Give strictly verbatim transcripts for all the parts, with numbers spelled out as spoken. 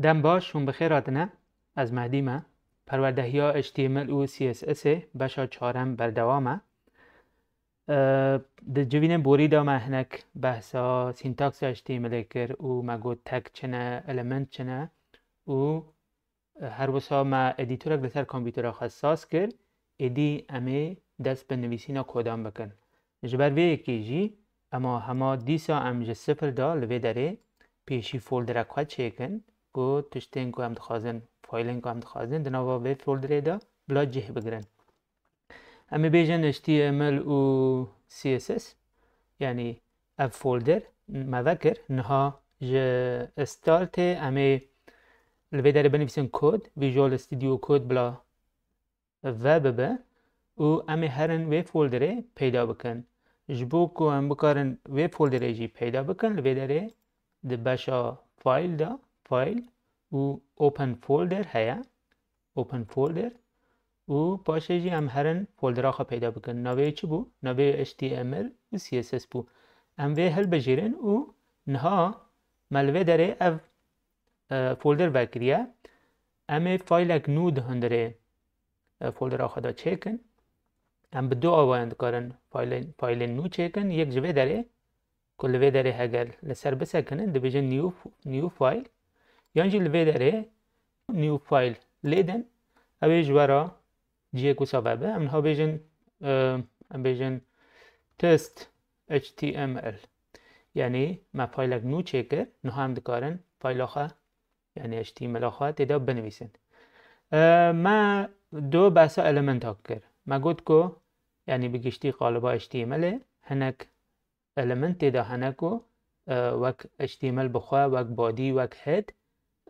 Dem baş, hûn bi xêr hatine. Ez Mehdî me. Perwerdehiya H T M L û C S S ê beşa çarem berdewam e. Di civînên borî de me hinek behsa sîntaks H T M L ê kir û me got tag çi ne, element çi ne û her wisa me edîtorek li ser kompûtera xwe saz kir, êdî em ê dest bi nivîsîna kodan bikin. Ji ber vê yekê jî ema hema dîsa em ji sifir de li vê derê pêşî folderek xwe çêkin ku tiştên ku em dixwazin, faylên ku em dixwazin di nava vê folderê de bila cih bigirin. Em ê bêjin H T M L û C S S, yanî ev folder me vekir. Niha ji startê em ê li vê derê binivîsin kod, Visual Studio Code bila ve bibe û em ê herin vê folderê peyda bikin. Ji bo ku em bikarin vê folderê jî peyda bikin, li vê derê di beşa file de, file û open folder heye. Open folder û paşê jî em herin foldera xwe peyda bikin. Navê çi bû? Navê H T M L û C S S bû. Em vê hilbijêrin û niha me li vê derê ev, e, folder vekiriye. Em ê faylek nû di hundirê, e, foldera xwe de çêkin. Em bi du awayan dikarin faylên, faylên nû çêkin. Yek ji vê derê ku li vê derê heger li ser bisekinin, dibêjin new, new file, yan jî li vê derê new file lê din, ew ê ji we re cihê wisa vebe. Em niha bêjin, e, em bêjin test H T M L. Yanî me faylek nû çêkir, niha em dikarin fayla xwe, yanî H T M L a xwe tê de binivîsin. E, me do behsa elementa kir. Me got ku, yanî bi giştî qaliba H T M L ê hinek element tê de hene ku, e, wek H T M L bi xwe, wek body, wek head,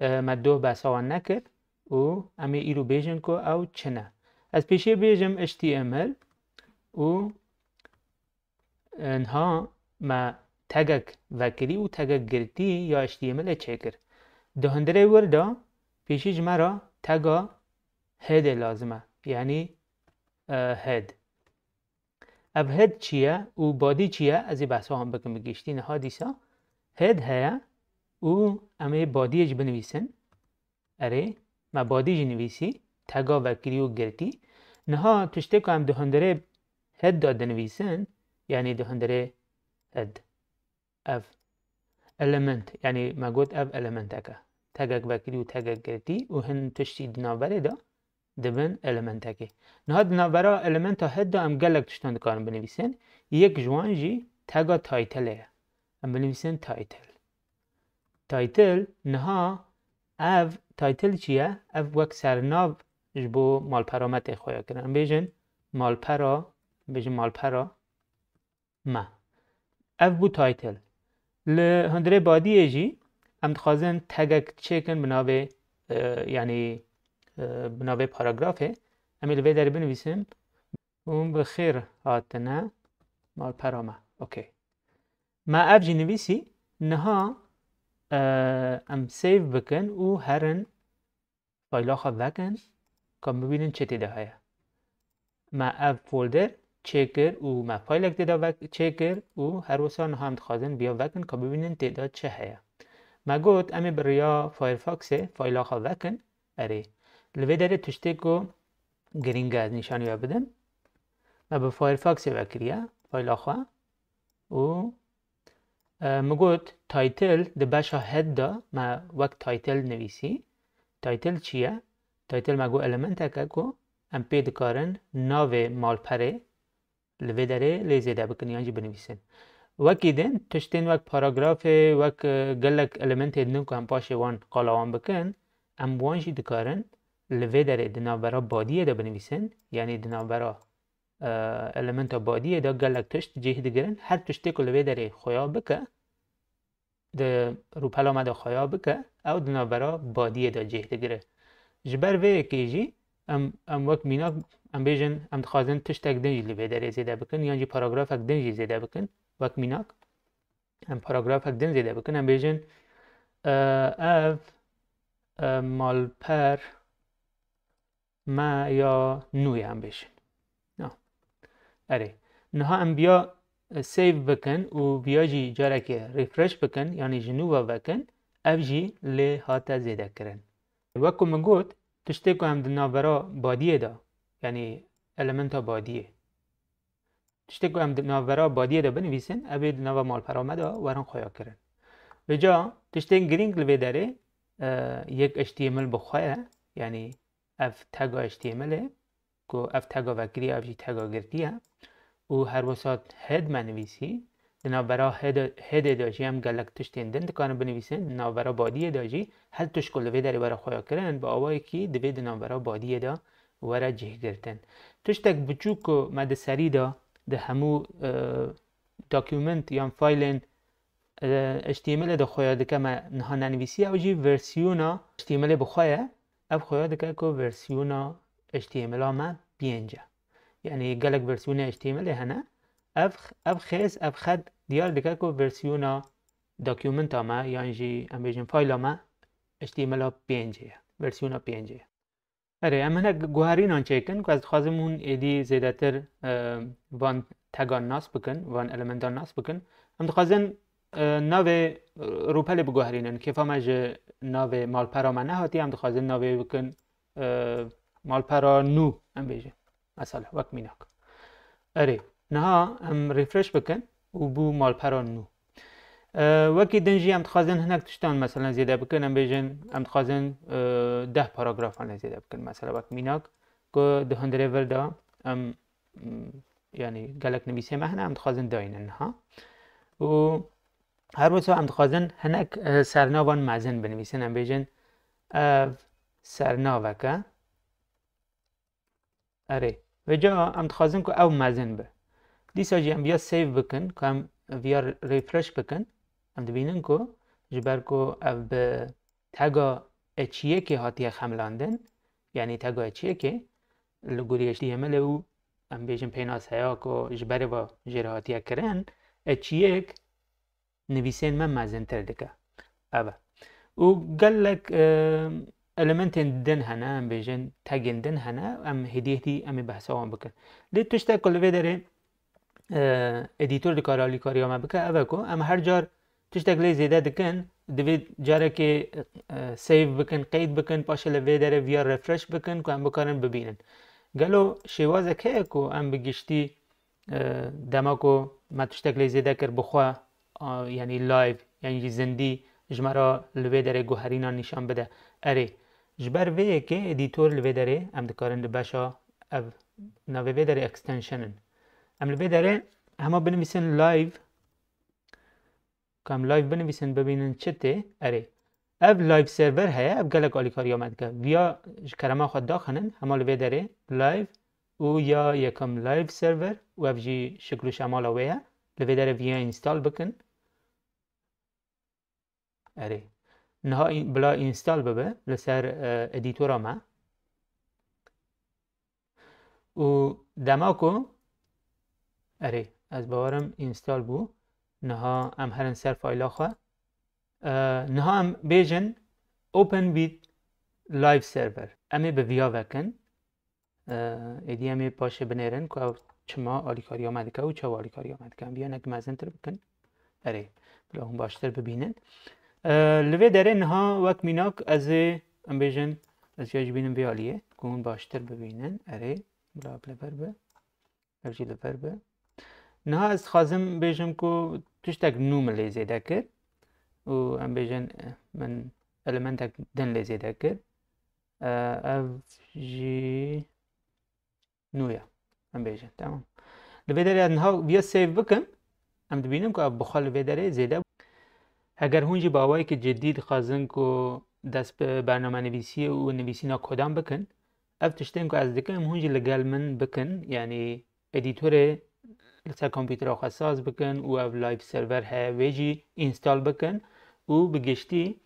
e, me doh behsa wan nekir û em ê îro bêjin ku ew çi ne. Ez pêşê bêjim H T M L û, e, niha me tegek vekirî û tegek girtî ya H T M L ê çêkir. Di hundirê wir de pêşî ji me re tega head ê lazim e. Yanî, e, head. Ev head çi ye û body çi ye? Ez ê behsa wan bikim bi giştî niha dîsa. Head heye û em ê bodyê jî binivîsin. Erê, me body jî nivîsî, tega vekirî û girtî. Niha tiştê ku em di hundirê head de dinivîsin, yanî di hundirê head. Ev element, yanî me got ev elementek e. Tegek vekirî û tegek girtî û hin tiştî di navberê de dibin elementekê. Niha di navbera elementa head de em gelek tiştan dikarin binivîsin. Yek ji wan jî tega title ye. Em binivîsin title. Title, niha ev title çi ye? Ev wek sernav ji bo malpera me tê xuyakirin. Em bêjin malpera, bêjin malpera me. Ev bû title. Li hundirê badiyê jî em dixwazin tegek çêkin bi navê, e, yanî, e, bi navê paragrafê. Em ê li vê derê binivîsin. Hûn bi xêr hatine malpera me. Okey. Me ev jî nivîsî. Niha, e, em save bikin û herin fayla xwe vekin, ka bibînin çi tê de heye. Me ev folder çêkir û me faylek tê de vek-, çêkir û her wisa niha em dixwazin viya vekin, ka bibînin tê de çi heye. Me got, em ê bi riya Firefoxê fayla xwe vekin. Erê, li vê derê tiştê ku girîng e ez nîşanî we bidim. Me bi Firefoxê vekiriye fayla xwe û, e, min got title di beşa head de me wek title nivîsî. Title çi ye? Title me got elementek e ku em pê dikarin navê malperê li vê derê lê zêde bikin yan jî binivîsin. Wekî din tiştên wek paragrafê, wek, e, gelek elementê din ku em paşê wan qala wan bikin, em wan jî dikarin li vê derê di navbera badiyê de binivîsin, yanî di navbera, e, elementa badiyê de gelek tişt cih digirin. Her tiştê ku li vê derê xuya bike, di rûpela me de xuya bike, ew di navbera badiyê de cih digire. Ji ber vê yekê jî em, em wek mînak, em bêjin, em dixwazin tiştek din jî li vê derê zêde bikin, yan jî paragrafek din jî zêde bikin, wek mînak. Em paragrafek din zêde bikin, em bêjin, e, ev, e, malper me ya nû ye, em bêjin. Na. Erê. Niha em biya, e, save bikin û biya jî carekê refresh bikin, yanî ji nû ve vekin, ev jî lê hate zêdekirin. Wek ku min got, tiştê ku em di navbera badiyê de, yanî elementa badiyê, tiştê ku em di navbera badiyê de binivîsin, ev ê di nava malpera me de werin xuyakirin. Vêca tiştên girîng li vê derê, e, yek H T M L bi xwe ye, yanî ev tega H T M L e, ku ev tega vekirî, ev jî tega girtî ye. Û her wisa head me nivîsî, di navbera head-, headê de jî em gelek tiştên din dikarin binivîsin, di navbera badiyê de jî her tişt ku li vê derê were xuyakirin, bi awayekî divê di navbera badiyê de were cihgirtin. Tiştek biçûk ku me di serî de di hemû, e, document yan faylên, e, H T M L de xuya dike me niha nenivîsiye, ew jî versiyona H T M L bi xwe ye. Ev xuya dike ku versiyona H T M L a me pênc e. Yanî gelek versiyonê H T M L hene. Ev, ev xêz, ev xet diyar dike ku versiyona dokumenta me, yan jî em bêjin fayla me H T M L a pêncê ye. Versiyona pêncê ye. Erê, em hinek guherînan çêkin ku ez dixwazim hûn êdî zêdetir, e, van tegan nas bikin, van elementan nas bikin. Em dixwazin, e, navê, e, rûpelê biguherînin. Kêfa me ji navê malpera me nehatiye, em dixwazin navê bikin, e, malpera nû, em bêjin. Mesela, wek mînak. Erê, niha em refresh bikin û bû malpera nû. E, wekî din jî em dixwazin hinek tiştan, mesela, zêde bikin, em bêjin, em dixwazin, e, deh paragrafan lê zêde bikin, mesela, wek mînak, ku di hundirê vir de em, m, yanî gelek nivîsê me hene, em dixwazin dayînin niha. Û her wisa em dixwazin hinek, e, sernavan mezin binivîsin, em bêjin, ev sernavek e. Erê, vêca em dixwazin ku ew mezin be. Dîsa jî em viya save bikin, ku em viya refresh bikin, em dibînin ku ji ber ku ev bi tega H yekê hatiye xemilandin, yanî tega H yekê li gorî H T M L û em bêjin pênaseyê ku ji berê ve jê re hatiye kirin, H yek nivîsên me mezintir dike. Ev e. Û gelek, e, elementên din hene, em bêjin tegên din hene, em hêdî hêdî em ê behsa wan bikin. Lê tiştek ku li vê derê, e, edîtor dikare alîkariya me bike, ev e ku em her car tiştek lê zêde dikin, divê carekê, e, save bikin, qeyd bikin, paşê li vê derê viya refresh bikin ku em bikarin bibînin. Gelo şêwazek heye ku em bi giştî e, dema ku me tiştek lê zêde kir bi xwe, a, yanî live, yan jî zindî ji me re li vê derê guherînan nîşan bide. Erê, ji ber vê yekê edîtor li vê derê em dikarin di beşa ev, navê vê derê extension in. Em li vê derê hema binivîsin live, Ka em live binivîsin, bibînin çi tê? Erê. Ev live server heye, ev gelek alîkariya me dike. Viya ji kerema xwe daxinin, hema li vê derê live û ya yekem live server û ev jî şikl û şemala wê ye. Li vê derê viya install bikin. Erê. Niha in-, bila install bibe li ser, e, edîtora me. Û dema ku, erê, ez bawerim install bû. Niha em herin ser fayla xwe. E, niha em bêjin open with live server. Em ê bi viya vekin. E, êdî em ê paşê binêrin ku ew çima alîkariya me dike û çawa alîkariya me dike. Em viya hinek mezintir bikin. Erê, bila hûn baştir bibînin. E, li vê derê niha wek mînak ez ê, em bêjin, ez ya jî bînim vê aliyê, ku hûn baştir bibînin. Erê, bila ev li vir be. Ev jî li vir be. Niha ez dixwazim bêjim ku tiştek nû min lê zêde kir. Û em bêjin, e, min elementek din lê zêde kir. E, ev jî nû ye. Em bêjin, tamam. Li vê derê ez niha viya save bikim, em dibînin ku ev bi xwe li vê derê zêde. Heger hûn jî bi awayekî cidî dixwazin ku dest bi bernamenivîsiyê û nivîsîna kodan bikin, ev tiştên ku ez dikim, hûn jî li gel min bikin, yanî edîtorê li ser kompûtera xwe saz bikin û ev live server heye, wê jî install bikin û bi giştî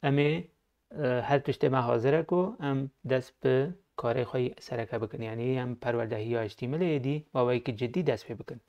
em ê, e, her tiştê me hazir e ku em dest bi karê xwe sereke bikin. Yanî em perwerdehiya H T M L ê êdî bi awayekî cidî dest pê bikin.